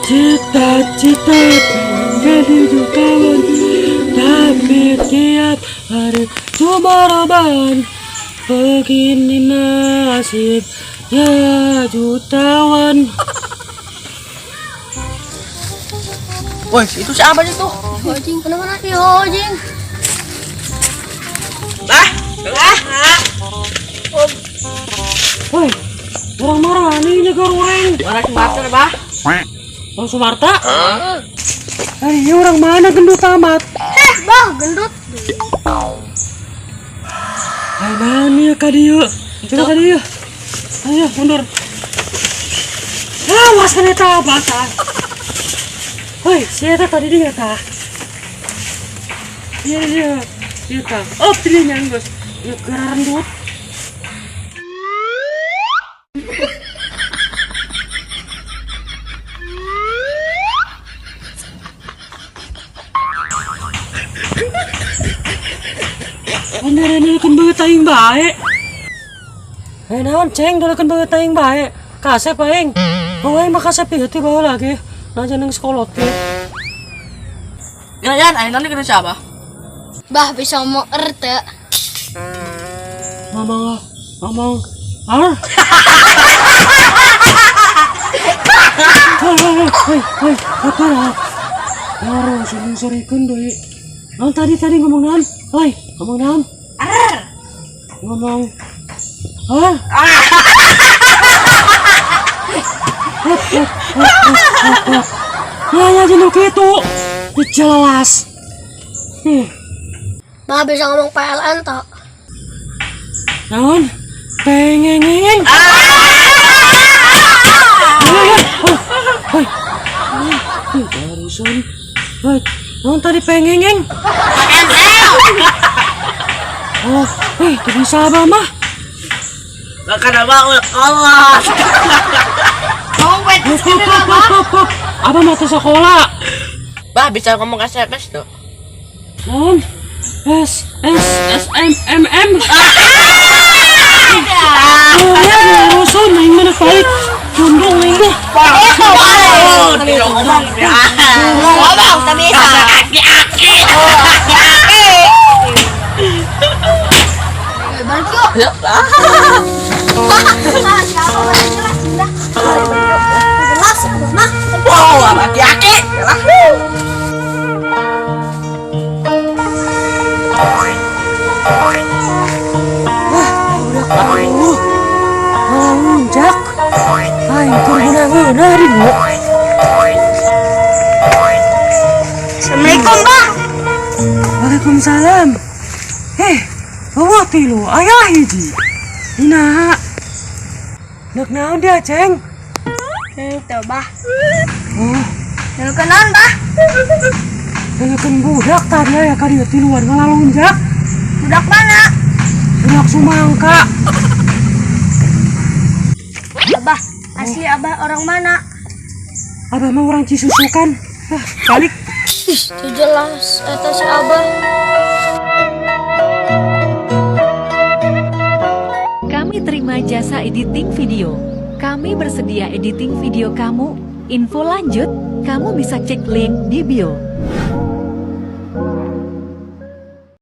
Cita-cita jadi jutawan, tapi tiap hari cuma rebahan. Begini nasibnya jutawan. Woi, itu siapa sih tuh? Hojing, kenapa nasi hojing? Bah, ah, Woi, orang marah nih nyegar orang. Orang Sumatera, bah. Orang Sumarta? Eh, orang mana gendut amat? Eh, bah, gendut. Ayo naon ieu ka dieu? Coba ka dieu. Ayo mundur. Awas kan eta basah. Woi, si eta tadi dia tah. Iya iya. Iya tah. Oh, dia nyanggus. Ieu gararendut. Bener-bener banget aing bae. Eh naon ceng dolokeun banget aing bae. Kasep aing. Oh aing mah kasep ieu teh bawa lagi. Nah nang sekolah teh. Ya, Yan, ayo nanti kena siapa? Bah, bisa ngomong er teu. Ngomong ngomong ar. Hei hei hei hei apa lah? Baru sini sorikeun deui. Naon tadi tadi ngomong naon? Hoi, ngomong naon? Ar. Ngomong ar. Nanya aja nu kitu. Jelas. Bah, bisa ngomong PLN tak? Naon? Pengengeng. Hoi. Barusan. Hoi, naon tadi pengengeng? Oh, itu bisa apa mah? Makan apa Allah. Hop, hop, hop. Apa mau ke sekolah? Bah, bisa ngomong SMS tuh. Non, S S S M M M. Oh ya, urusan main mana baik. Condong main mah. Ngomong, ngomong, tapi bisa. Aki, aki. Balik yuk. Jelas, mah. Wow, aki-aki. Lonjak. Aing keur guna-guna di nu. Assalamualaikum, Bah. Waalaikumsalam. Eh, bawa tilu ayah hiji. Ina. Nek naon dia, Ceng? Tuh, Bah. Oh, Kenal, Bah. Dengekeun budak tadi aya ka dieu tiluan ngalalunjak. Budak mana? Budak Sumangka. Abah, asli Abah orang mana? Abah mah orang Cisusukan. Ah, balik. Ih, itu jelas eta si Abah. Kami terima jasa editing video. Kami bersedia editing video kamu. Info lanjut, kamu bisa cek link di bio.